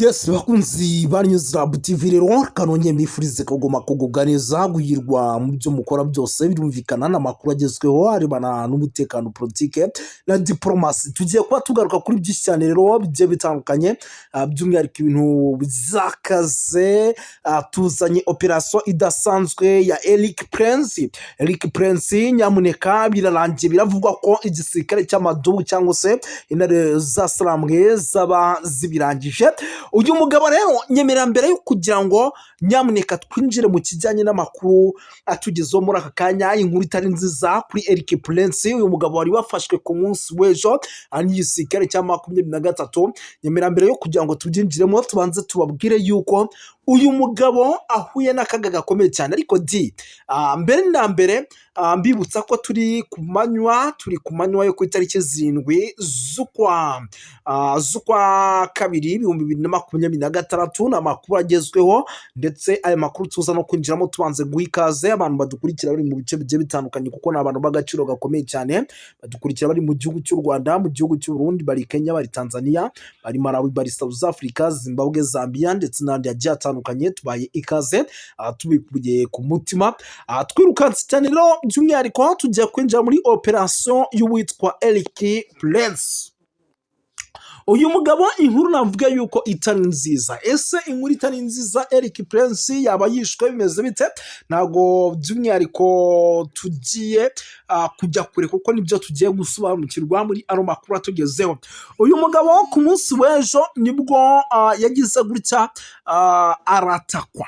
Yes, bakunzi ba News Lab TV, rero kanongeye mbifurize kuguma kugubwa neza, guhirwa mu byo mukora byose. Birumvikana n'amakuru agezweho arebana n'umutekano, politike na diporomasi. Tugiye kuba tugaruka kuri byinshi cyane rero bigiye bitandukanye, by'umwihariko ibintu byakaze. Tuzanye operasiyo idasanzwe ya Eric Prince. Eric Prince nyamuneka birarangiye, biravugwa ko igisirikare cy'amadubu cyangwa se intare za Sarambwe zaba zibirangije. Uyu mugabo rero, nyemera mbere yo kugira ngo nyamuneka twinjire mu kijyanye n'amakuru atugezeho muri aka kanya, inkuru itari nziza kuri Eric Prince, uyu mugabo wari wafashwe ku munsi w'ejo n'igisirikare cya 23. Nyemera mbere yo kugira ngo tubyinjiremo, tubanze tubabwire yuko uyu mugabo ahuye n'akaga gakomeye cyane. Ariko di mbere na mbere mbibutsa ko turi ku manywa, turi ku manywa yo ku itariki 7 z'ukwa kabiri 2026. Ni amakuru agezweho, ndetse aya makuru tuza no kwinjiramo tubanze guha ikaze abantu badukurikira bari mu bice bigiye bitandukanye, kuko ni abantu b'agaciro gakomeye cyane. Badukurikira bari mu gihugu cy'u Rwanda, mu gihugu cy'u Burundi, bari Kenya, bari Tanzania, bari Malawi, bari South Africa, Zimbabwe, Zambia ndetse n'ahandi hagiye hatandukanye. Tubaye ikaze tubikuye ku mutima. Twirukanse cyane rero, by'umwihariko tugiye kwinjira muri operasiyo y'uwitwa Eric Prince. Uyu mugabo inkuru navuga yuko itari nziza. Ese inkuru itari nziza, Eric Prince yaba yishwe, bimeze bite? Ntabwo by'umwihariko tugiye kujya kure, kuko nibyo tugiye gusobanukirwa muri ano makuru atugezeho. Uyu mugabo ku munsi w'ejo nibwo yagize gutya aratakwa,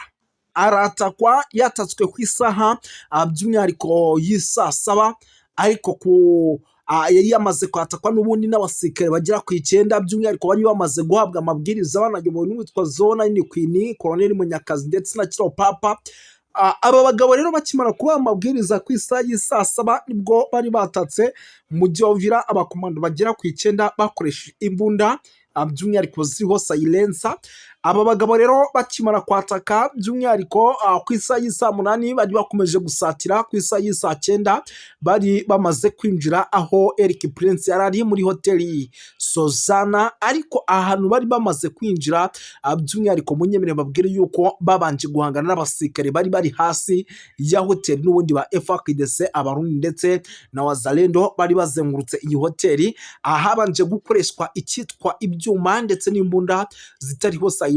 yatatswe ku isaha by'umwihariko y'isaa saba, ariko ku yari yamaze kwatakwa n'ubundi n'abasirikare bagera ku 9, by'umwihariko bari bamaze guhabwa amabwiriza banayobowe n'uwitwa Zona Kwini, Koloneli Munyakazi ndetse na Kiro Papa. Aba bagabo rero bakimara kubaha amabwiriza ku isaha y'isaa saba, nibwo bari batatse mu mujyi wa Uvira, abakomando bagera ku 9 bakoresheje imbunda, by'umwihariko ziriho silencer. Aba bagabo rero bakimara kwataka, by'umwihariko ku isaha y'isaa 8, bari bakomeje gusatira. Ku isaha y'isaa 9 bari bamaze kwinjira aho Eric Prince yari ari muri hoteli Sozana. Ariko ahantu bari bamaze kwinjira, by'umwihariko munyemerere babwire yuko babanje guhangana n'abasirikare bari bari hasi ya hoteli n'ubundi ba FARDC, Abarundi ndetse na Wazalendo bari bazengurutse iyi hoteli. Ahabanje gukoreshwa icyitwa ibyuma ndetse n'imbunda zitariho silencer.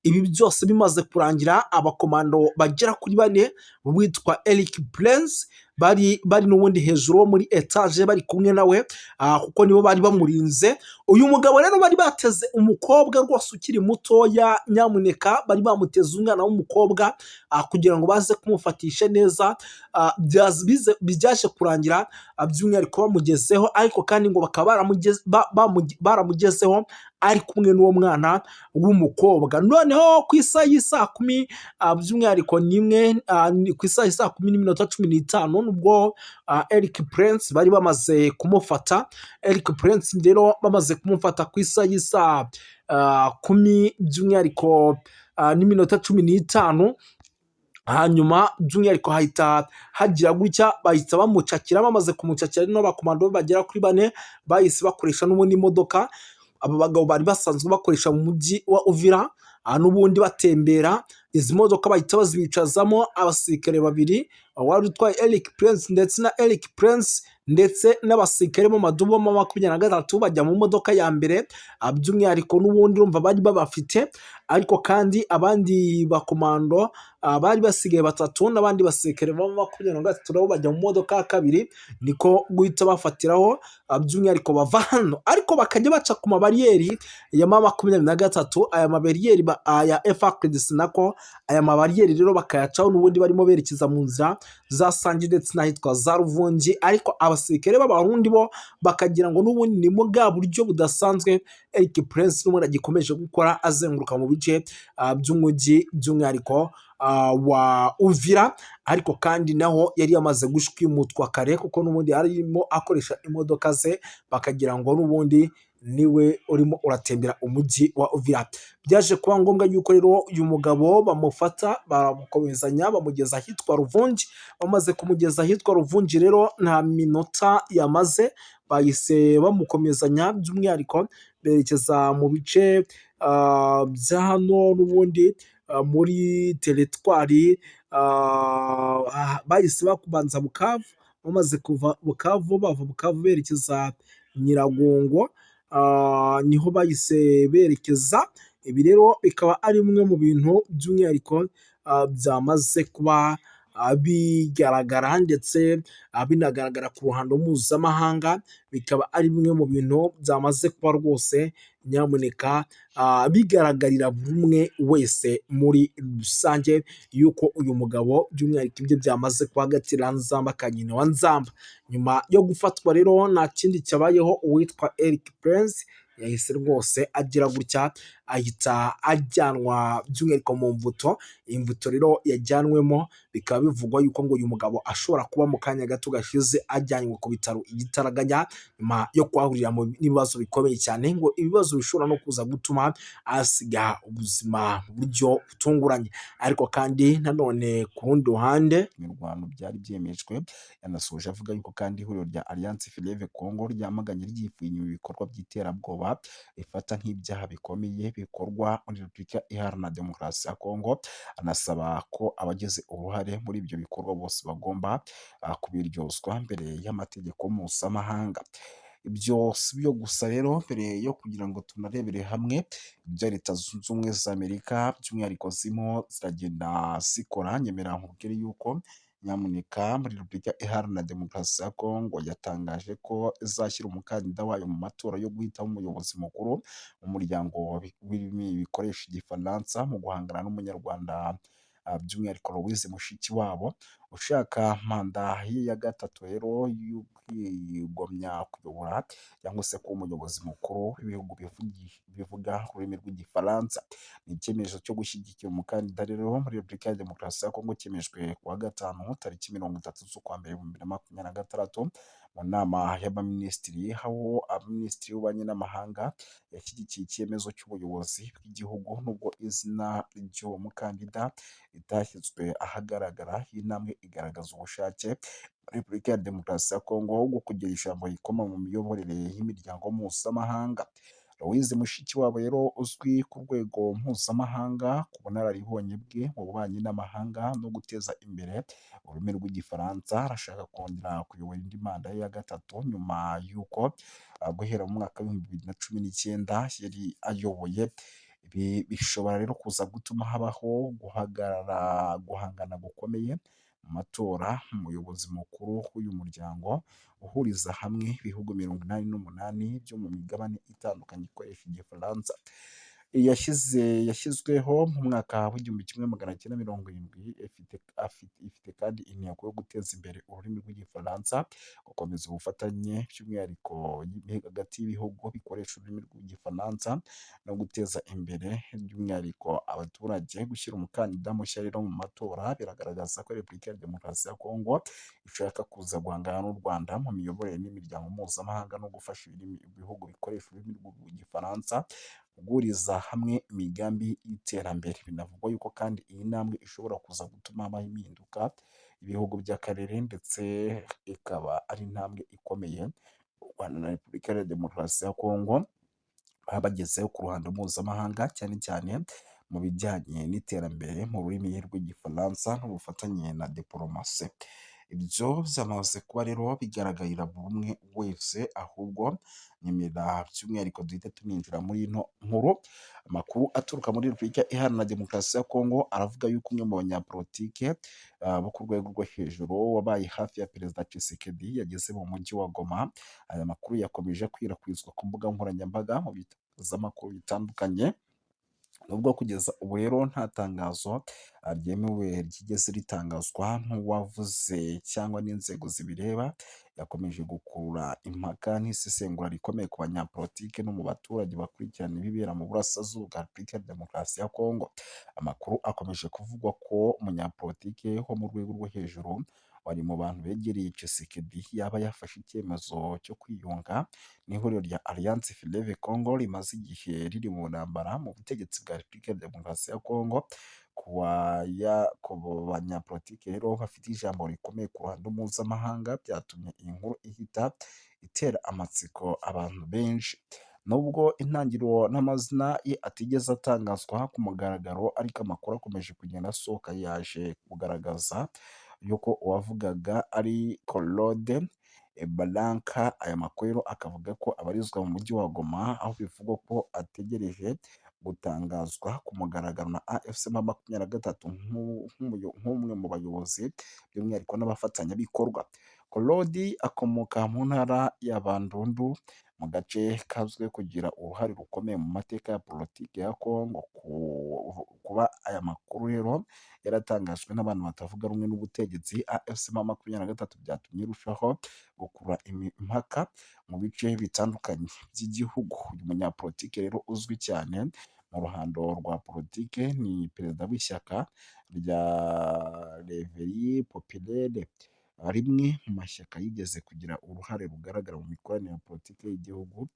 Ibi byose bimaze kurangira, abakomando bagera kuri bane witwa Eric Prince bari bari n'ubundi hejuru muri etaje, bari kumwe nawe, kuko nibo bari bamurinze. Uyu mugabo rero bari bateze umukobwa rwose ukiri mutoya, nyamuneka bari bamuteze umwana w'umukobwa kugira ngo baze kumufatisha neza. Byaje kurangira by'umwihariko bamugezeho, ariko kandi ngo bakaba baramugezeho ari kumwe n'uwo mwana w'umukobwa. Noneho ku isaha y'isaa 10, by'umwihariko nimwe, ku isaha y'isaa 10:15, nubwo Eric Prince bari bamaze kumufata. Eric Prince rero bamaze kumufata ku isaha y'isaa 10 by'umwihariko n'iminota 15, hanyuma by'umwihariko hahita hagira gutya bahita bamucakira. Bamaze kumucakira n'abakomando bagera kuri bane bahise bakoresha n'ubundi imodoka aba bagabo bari basanzwe bakoresha mu mujyi wa Uvira n'ubundi batembera. Izi modoka bahita bazibicazamo abasirikare babiri, wari utwaye Eric Prince ndetse na Eric Prince ndetse n'abasirikare mu madubu 23 bajya mu modoka ya mbere. By'umwihariko n'ubundi urumva bari babafite, ariko kandi abandi bakomando bari basigaye batatu n'abandi basirikare ba 23 nabo bajya mu modoka ya kabiri. Niko guhita bafatiraho, by'umwihariko bava hano, ariko bakajya baca ku mabariyeri ya 23. Aya mabariyeri ya FARDC nako, aya mabariyeri rero bakayacaho n'ubundi barimo berekeza mu nzira za Sange ndetse n'ahitwa za Ruvungi, ariko abasirikare b'Abarundi bo bakagira ngo n'ubundi ni mu bwa buryo budasanzwe Eric Prince n'ubundi agikomeje gukora, azenguruka mu bice by'umujyi by'umwihariko wa Uvira. Ariko kandi naho yari yamaze gushwimutwa kare, kuko n'ubundi yarimo akoresha imodoka ze, bakagira ngo n'ubundi Niwe urimo uratembera umujyi wa Uvira. Byaje kuba ngombwa yuko rero uyu mugabo bamufata, baramukomezanya, bamugeza ahitwa Ruvungi. Bamaze kumugeza ahitwa Ruvungi rero, nta minota yamaze bahise bamukomezanya, by'umwihariko berekeza mu bice bya hano n'ubundi muri teritwari. Bahise babanza Bukavu, bamaze kuva Bukavu, bava Bukavu berekeza Nyiragongo, niho bahise berekeza. Ibi rero bikaba ari bimwe mu bintu by'umwihariko byamaze kuba bigaragara, ndetse binagaragara ku ruhando mpuzamahanga. Bikaba ari bimwe mu bintu byamaze kuba rwose nyamuneka bigaragarira buri umwe wese muri rusange yuko uyu mugabo by'umwihariko ibyo byamaze kuba agatereranzamba ka nyina wa Nzamba. Nyuma yo gufatwa rero, nta kindi cyabayeho, uwitwa Erik Prince yahise rwose agira gutya ahita ajyanwa by'umwihariko mu mvuto. Imvuto rero yajyanwemo, bikaba bivugwa yuko ngo uyu mugabo ashobora kuba mu kanya gato gashize ajyanywe ku bitaro igitaraganya, nyuma yo kuhahurira n'ibibazo bikomeye cyane, ngo ibibazo bishobora no kuza gutuma ahasiga ubuzima mu buryo butunguranye. Ariko kandi nanone ku rundi ruhande, imirwano byari byemejwe. Yanasoje avuga yuko kandi ihuriro rya Alliance Fleuve Congo ryamaganye ryivuye inyuma ibikorwa by'iterabwoba rifata nk'ibyaha bikomeye bikorwa muri Repubulika Iharanira Demokarasi ya Congo, anasaba ko abagize uruhare muri ibyo bikorwa bose bagomba kubiryozwa mbere y'amategeko mpuzamahanga. Ibyo si byo gusa rero, mbere yo kugira ngo tunarebere hamwe ibyo Leta Zunze Ubumwe za Amerika by'umwihariko zirimo ziragenda zikora, nyemera nkubwire yuko nyamuneka muri Repubulika Iharanira Demokarasi ya Kongo yatangaje ko izashyira umukandida wayo mu matora yo guhitamo umuyobozi mukuru mu muryango w'ibirimi bikoresha Igifaransa mu guhangana n'Umunyarwanda, by'umwihariko Louise Mushikiwabo ushaka manda ye ya gatatu rero yo kwigomya kuyobora cyangwa se kuba umuyobozi mukuru w'ibihugu bivuga ururimi rw'Igifaransa. Ni icyemezo cyo gushyigikira umukandida rero muri Repubulika ya Demokarasi ya Kongo cyemejwe ku wa gatanu tariki 30 z'ukwa mbere 2026 mu nama y'abaminisitiri, aho minisitiri w'ububanyi n'amahanga yashyigikiye icyemezo cy'ubuyobozi bw'igihugu, nubwo izina ry'uwo mukandida ritashyizwe ahagaragara. Iyi ntambwe igaragaza ubushake Repubulika ya Demokarasi ya Kongo bwo kugira ijambo rikoma mu miyoborere y'imiryango mpuzamahanga. Louise Mushikiwabo rero uzwi ku rwego mpuzamahanga ku bunararibonye bwe mu bubanyi n'amahanga no guteza imbere ururimi rw'Igifaransa, arashaka kongera kuyobora indi manda ye ya gatatu nyuma y'uko guhera mu mwaka wa 2019 yari ayoboye. Ibi bishobora rero kuza gutuma habaho guhagarara guhangana gukomeye mu matora umuyobozi mukuru w'uyu muryango uhuriza hamwe ibihugu 88 byo mu migabane itandukanye ikoresha Igifaransa. Yashyizweho mu mwaka wa 1970, ifite kandi intego yo guteza imbere ururimi rw'Igifaransa, gukomeza ubufatanye by'umwihariko hagati y'ibihugu bikoresha ururimi rw'Igifaransa no guteza imbere by'umwihariko abaturage. Gushyira umukandida mushya rero mu matora biragaragaza ko Repubulika ya Demokarasi ya Kongo ishaka kuza guhangana n'u Rwanda mu miyoborere n'imiryango mpuzamahanga no gufasha ibihugu bikoresha ururimi rw'Igifaransa guhuriza hamwe imigambi y'iterambere. Binavugwa yuko kandi iyi ntambwe ishobora kuza gutuma habaho impinduka ibihugu by'akarere, ndetse ikaba ari intambwe ikomeye u Rwanda na Repubulika ya Demokarasi ya Kongo baba bagezeho ku ruhando mpuzamahanga, cyane cyane mu bijyanye n'iterambere mu rurimi rw'Igifaransa n'ubufatanye na diporomasi. Ibyo byamaze kuba rero bigaragarira buri umwe wese, ahubwo nyemera by'umwihariko duhite tuninjira muri ino nkuru. Amakuru aturuka muri Repubulika Iharanira Demokarasi ya Kongo aravuga yuko umwe mu banyapolitike bo ku rwego rwo hejuru wabaye hafi ya Perezida Tshisekedi yageze mu mujyi wa Goma. Aya makuru yakomeje akwirakwizwa ku mbuga nkoranyambaga, mu bitangazamakuru bitandukanye, nubwo kugeza ubu rero nta tangazo ryemewe ryigeze ritangazwa n'uwavuze cyangwa n'inzego zibireba. Yakomeje gukurura impaka n'isesengura rikomeye ku banyapolitike no mu baturage bakurikirana ibibera mu burasirazuba bwa Repubulika ya Demokarasi ya Kongo. Amakuru akomeje kuvugwa ko umunyapolitike wo mu rwego rwo hejuru wari mu bantu begereye Tshisekedi yaba yafashe icyemezo cyo kwiyunga n'ihuriro rya Alliance Fleuve Congo rimaze igihe riri mu ntambara mu butegetsi bwa Repubulika ya Demokarasi ya Congo. Ku banyapolitiki rero bafite ijambo rikomeye ku ruhando mpuzamahanga, byatumye iyi nkuru ihita itera amatsiko abantu benshi. Nubwo intangiriro n'amazina ye atigeze atangazwa ku mugaragaro, ariko amakuru akomeje kugenda asohoka yaje kugaragaza yuko uwavugaga ari Claude Baranka. Aya makuru rero akavuga ko abarizwa mu mujyi wa Goma, aho bivugwa ko ategereje gutangazwa ku mugaragaro na AFC M23 nk'umwe mu bayobozi, by'umwihariko n'abafatanyabikorwa. Claude akomoka mu ntara ya Bandundu, mu gace kazwiho kugira uruhare rukomeye mu mateka ya politiki ya Congo. Kuba aya makuru rero yaratangajwe n'abantu batavuga rumwe n'ubutegetsi AFC M23 byatumye irushaho gukurura impaka mu bice bitandukanye by'igihugu. Uyu munyapolitiki rero uzwi cyane mu ruhando rwa politiki ni perezida w'ishyaka rya Réveil Populaire, rimwe mu mashyaka yigeze kugira uruhare rugaragara mu mikoranire ya politiki y'igihugu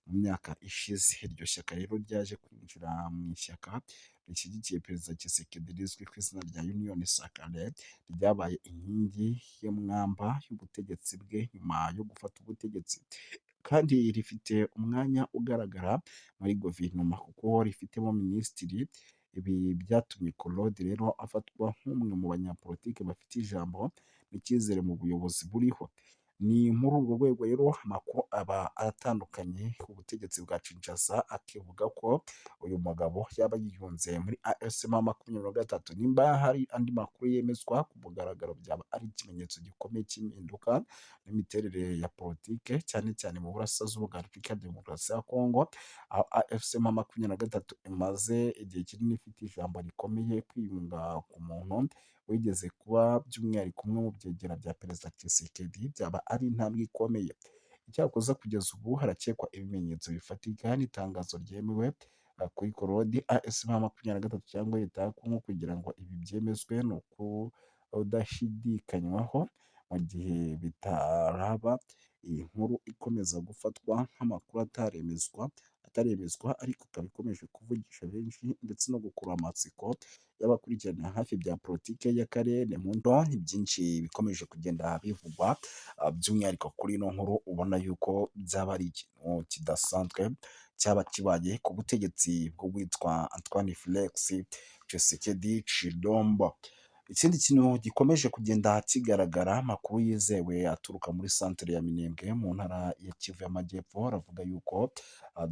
mu myaka ishize. Iryo shyaka rero ryaje kwinjira mu ishyaka rishyigikiye Perezida Tshisekedi rizwi ku izina rya Union Sacrée, ryabaye inkingi y'umwamba y'ubutegetsi bwe nyuma yo gufata ubutegetsi, kandi rifite umwanya ugaragara muri guverinoma kuko rifitemo minisitiri. Ibi byatumye Claude rero afatwa nk'umwe mu banyapolitiki bafite ijambo n'icyizere mu buyobozi buriho. Ni muri urwo rwego rero amakuru aba atandukanye ku butegetsi bwa Kinshasa akivuga ko uyu mugabo yaba yiyunze muri AFC M23. Nimba hari andi makuru yemezwa ku mugaragaro, byaba ari ikimenyetso gikomeye cy'impinduka n'imiterere ya politike, cyane cyane mu burasirazuba bwa Repubulika ya Demokarasi ya Kongo, aho AFC M23 imaze igihe kinini ifite ijambo rikomeye. Kwiyunga ku muntu wigeze kuba by'umwihariko umwe mu byegera bya Perezida Tshisekedi byaba ari intambwe ikomeye. Icyakoze kugeza ubu harakekwa ibimenyetso bifatika n'itangazo ryemewe kuri Claude, AFC M23 cyangwa leta ya Kongo kugira ngo ibi byemezwe ni ukudashidikanywaho. Mu gihe bitaraba, iyi nkuru ikomeza gufatwa nk'amakuru ataremezwa, ariko ikaba ikomeje kuvugisha benshi ndetse no gukurura amatsiko y'abakurikiranira hafi bya politiki y'akarere. Mu ni byinshi bikomeje kugenda bivugwa, by'umwihariko kuri ino nkuru ubona yuko byaba ari ikintu kidasanzwe cyaba kibaye ku butegetsi bw'uwitwa Antoine Felix Tshisekedi Tshilombo. Ikindi kintu gikomeje kugenda kigaragara, amakuru yizewe aturuka muri santere ya Minembwe mu ntara ya Kivu y'Amajyepfo aravuga yuko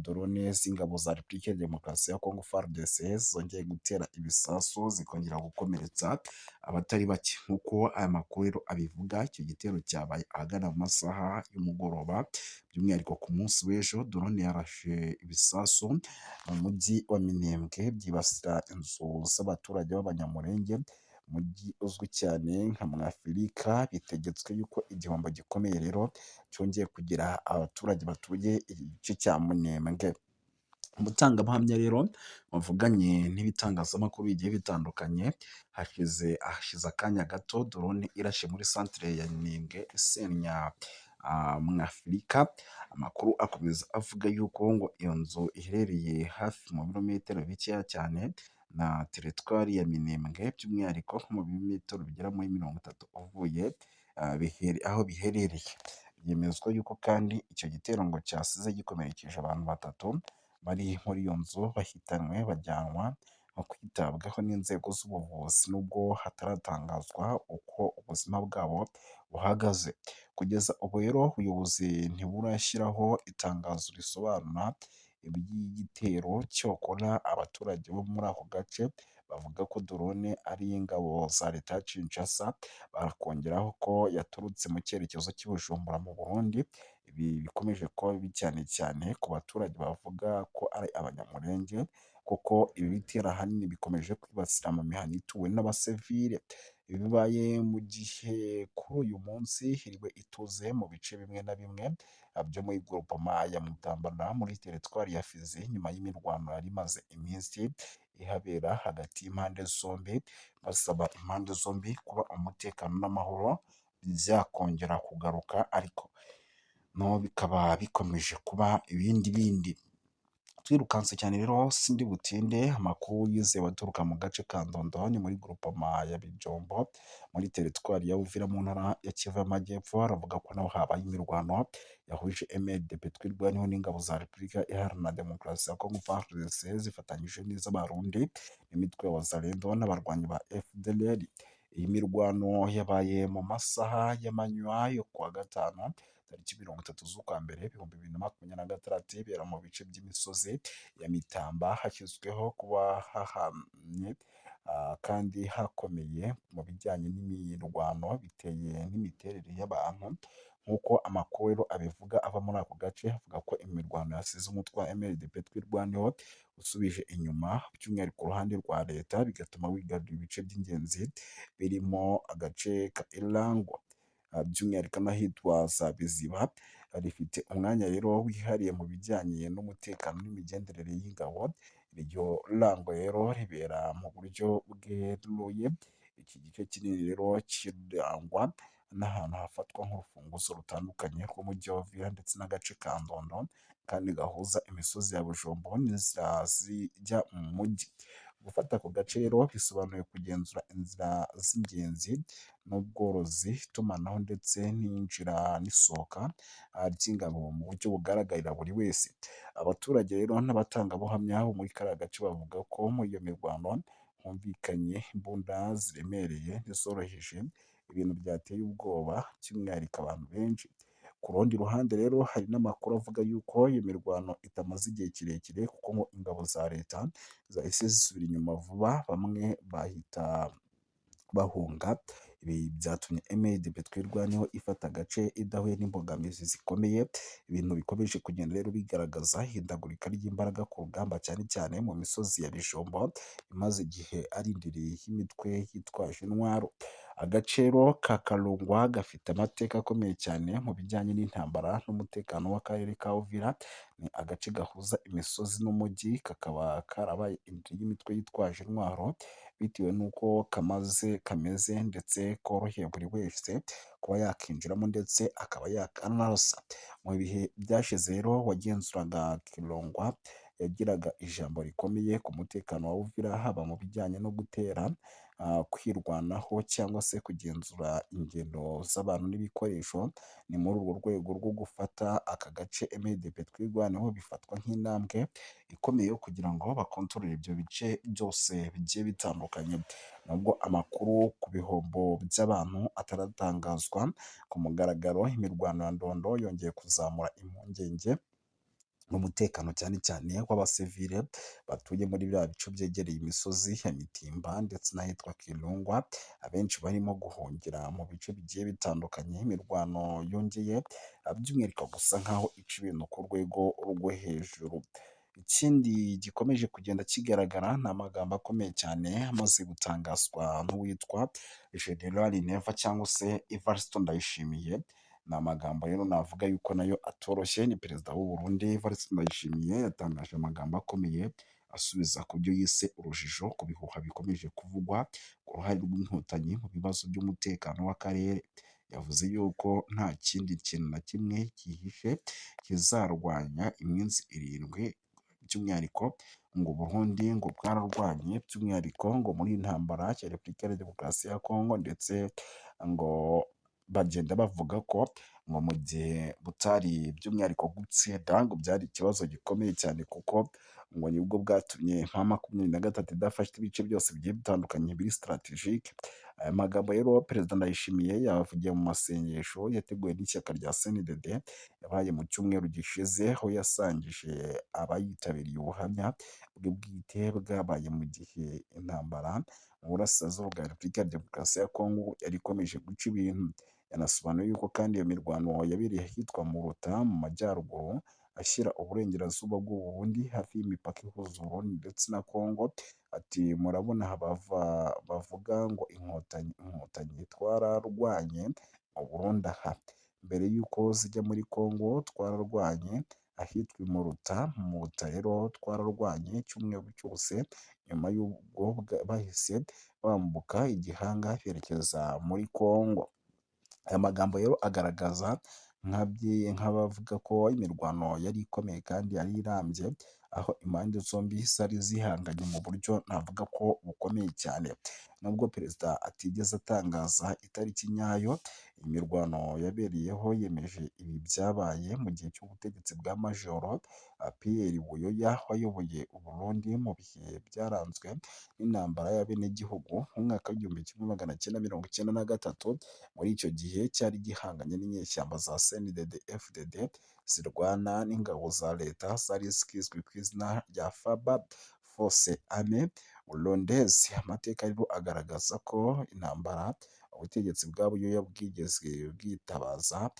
drone z'ingabo za Repubulika ya Demokarasi ya Kongo FARDC zongeye gutera ibisasu, zikongera gukomeretsa abatari bake. Nk'uko aya makuru rero abivuga, icyo gitero cyabaye ahagana mu masaha y'umugoroba, by'umwihariko ku munsi w'ejo. Drone yarashe ibisasu mu mujyi wa Minembwe, byibasira inzu z'abaturage b'Abanyamulenge, umujyi uzwi cyane nka Mwafurika. Bitegetswe yuko igihombo gikomeye rero cyongeye kugira abaturage batuye igice cya Minembwe. Umutangabuhamya rero wavuganye n'ibitangazamakuru bigiye bitandukanye, hashize akanya gato drone irashe muri santere ya Minembwe isenya Mwafurika. Amakuru akomeza avuga yuko ngo iyo nzu iherereye hafi mu birometero bikeya cyane na teritwari ya Minembwe, by'umwihariko nko mu birometero bigera muri 30 uvuye aho biherereye. Byemezwa yuko kandi icyo gitero ngo cyasize gikomerekeje abantu batatu bari muri iyo nzu, bahitanwe bajyanwa no kwitabwaho n'inzego z'ubuvuzi, nubwo hataratangazwa uko ubuzima bwabo buhagaze. Kugeza ubu rero ubuyobozi ntiburashyiraho itangazo risobanura iby'igitero, cyokora abaturage bo muri ako gace bavuga ko drone ari iy'ingabo za leta ya Kinshasa, bakongeraho ko yaturutse mu cyerekezo cy'i Bujumbura mu Burundi. Ibi bikomeje kuba bibi cyane cyane ku baturage bavuga ko ari Abanyamulenge, kuko ibi bitero ahanini bikomeje kwibasira mu mihana ituwe n'abasivile. Ibi bibaye mu gihe kuri uyu munsi hiriwe ituze mu bice bimwe na bimwe byo muri groupement ya Mutambara muri teritwari ya Fizi, nyuma y'imirwano yari imaze iminsi ihabera hagati y'impande zombi, basaba impande zombi kuba umutekano n'amahoro. byakongera kugaruka, ariko no bikaba bikomeje kuba ibindi bindi. Twirukanse cyane rero sindi butinde, amakuru yizewe aturuka mu gace ka Ndondo ni muri groupement ya Bijombo muri teritwari ya Uvira mu ntara ya Kivu y'Amajyepfo, aravuga ko naho habaye imirwano yahuje MRDP Twirwaneho n'ingabo za Repubulika Iharanira Demokarasi ya Kongo FARDC zifatanyije n'iz'Abarundi n'imitwe ya Wazalendo n'abarwanyi ba FDLR. Iyi mirwano yabaye mu masaha y'amanywa yo kuwa gatanu tariki 30 z'ukwa mbere 2026, ibera mu bice by'imisozi ya Mitamba, hashyizweho kuba hahamye kandi hakomeye mu bijyanye n'imirwano biteye n'imiterere y'abantu. Nk'uko amakuru abivuga ava muri ako gace, avuga ko imirwano yasize umutwe wa MRDP Twirwaneho usubije inyuma, by'umwihariko uruhande rwa leta, bigatuma wigarurira ibice by'ingenzi birimo agace ka Irangwa, by'umwihariko n'ahitwa za Biziba. Rifite umwanya rero wihariye mu bijyanye n'umutekano n'imigenderere y'ingabo. Iryo rango rero ribera mu buryo bweruye. Iki gice kinini rero kirangwa n'ahantu hafatwa nk'urufunguzo rutandukanye rw'umujyi wa Uvira ndetse n'agace ka Ndondo, kandi gahuza imisozi ya Bujumbo n'inzira zijya mu mujyi. Gufata ako gace rero bisobanuye kugenzura inzira z'ingenzi n'ubworozi, itumanaho ndetse n'iyinjira n'isohoka ry'ingabo mu buryo bugaragarira buri wese. Abaturage rero n'abatangabuhamya bo muri kariya gace bavuga ko muri iyo mirwano humvikanye imbunda ziremereye n'izoroheje, ibintu byateye ubwoba by'umwihariko abantu benshi. Ku rundi ruhande rero hari n'amakuru avuga yuko iyo mirwano itamaze igihe kirekire, kuko ngo ingabo za leta zahise zisubira inyuma vuba, bamwe bahita bahunga. Ibi byatumye MRDP Twirwaneho ifata agace idahuye n'imbogamizi zikomeye, ibintu bikomeje kugenda rero bigaragaza ihindagurika ry'imbaraga ku rugamba, cyane cyane mu misozi ya Bijombo imaze igihe ari indiri y'imitwe yitwaje intwaro. Agace rero ka Karungwa gafite amateka akomeye cyane mu bijyanye n'intambara n'umutekano w'akarere ka Uvira. Ni agace gahuza imisozi n'umujyi, kakaba karabaye indiri y'imitwe yitwaje intwaro bitewe n'uko kamaze kameze ndetse koroheye buri wese kuba yakinjiramo ndetse akaba yakanarasa. Mu bihe byashize rero wagenzuraga Kirongwa yagiraga ijambo rikomeye ku mutekano wa Uvira, haba mu bijyanye no gutera, kwirwanaho cyangwa se kugenzura ingendo z'abantu n'ibikoresho. Ni muri urwo rwego rwo gufata aka gace MRDP Twirwaneho bifatwa nk'intambwe ikomeye yo kugira ngo bakontorore ibyo bice byose bigiye bitandukanye. Nubwo amakuru ku bihombo by'abantu ataratangazwa ku mugaragaro, imirwano ya Ndondo yongeye kuzamura impungenge n'umutekano, cyane cyane w'abasivile batuye muri biriya bice byegereye imisozi ya Mitimba ndetse n'ahitwa Kirungwa. Abenshi barimo guhungira mu bice bigiye bitandukanye. Imirwano yongeye by'umwihariko gusa nkaho ica ibintu ku rwego rwo hejuru. Ikindi gikomeje kugenda kigaragara ni amagambo akomeye cyane amaze gutangazwa n'uwitwa General Neva cyangwa se Evariste Ndayishimiye. Ni amagambo rero navuga yuko nayo atoroshye. Ni perezida w'u Burundi Evariste Ndayishimiye, yatangaje amagambo akomeye asubiza ku byo yise urujijo ku bihuha bikomeje kuvugwa ku ruhare rw'Inkotanyi mu bibazo by'umutekano w'akarere. Yavuze yuko nta kindi kintu na kimwe cyihishe kizarwanya iminsi 7, by'umwihariko ngo Burundi ngo bwararwanye, by'umwihariko ngo muri iyi ntambara ya Repubulika ya Demokarasi ya Kongo, ndetse ngo bagenda bavuga ko ngo mu gihe butari by'umwihariko gutsinda ngo byari ikibazo gikomeye cyane, kuko ngo nibwo bwatumye M23 idafashe ibice byose bigiye bitandukanye biri stratégique. Aya magambo rero Perezida Ndayishimiye yavugiye mu masengesho yateguwe n'ishyaka rya CNDD yabaye mu cyumweru gishize, aho yasangije abayitabiriye ubuhamya bwe bwite bwabaye mu gihe intambara mu burasirazuba bwa Repubulika ya Demokarasi ya Kongo yari ikomeje guca ibintu. Yanasobanuye yuko kandi iyo mirwano yabereye ahitwa Muruta mu majyaruguru ashyira uburengerazuba bw'u Burundi, hafi y'imipaka ihuza Uburundi ndetse na Kongo. Ati: "Murabona bavuga ngo Inkotanyi, Inkotanyi twararwanye mu Burundi aha mbere y'uko zijya muri Kongo, twararwanye ahitwa i Muruta. Muruta rero twararwanye icyumweru cyose, nyuma y'ubwo bahise bambuka igihanga berekeza muri Kongo." Aya magambo rero agaragaza nk'abavuga ko imirwano yari ikomeye kandi yari irambye, aho impande zombi zari zihanganye mu buryo navuga ko bukomeye cyane. Nubwo perezida atigeze atangaza itariki nyayo imirwano yabereyeho, yemeje ibi byabaye mu gihe cy'ubutegetsi bwa Majoro Pierre Buyoya wayoboye u Burundi mu bihe byaranzwe n'intambara y'abenegihugu mu mwaka w'1993. Muri icyo gihe cyari gihanganye n'inyeshyamba za CNDD FDD zirwana n'ingabo za leta zari zizwi ku izina rya FABA, Force Armée Burundaise. Amateka rero agaragaza ko intambara ubutegetsi bwa Buyoya bwigeze bwitabaza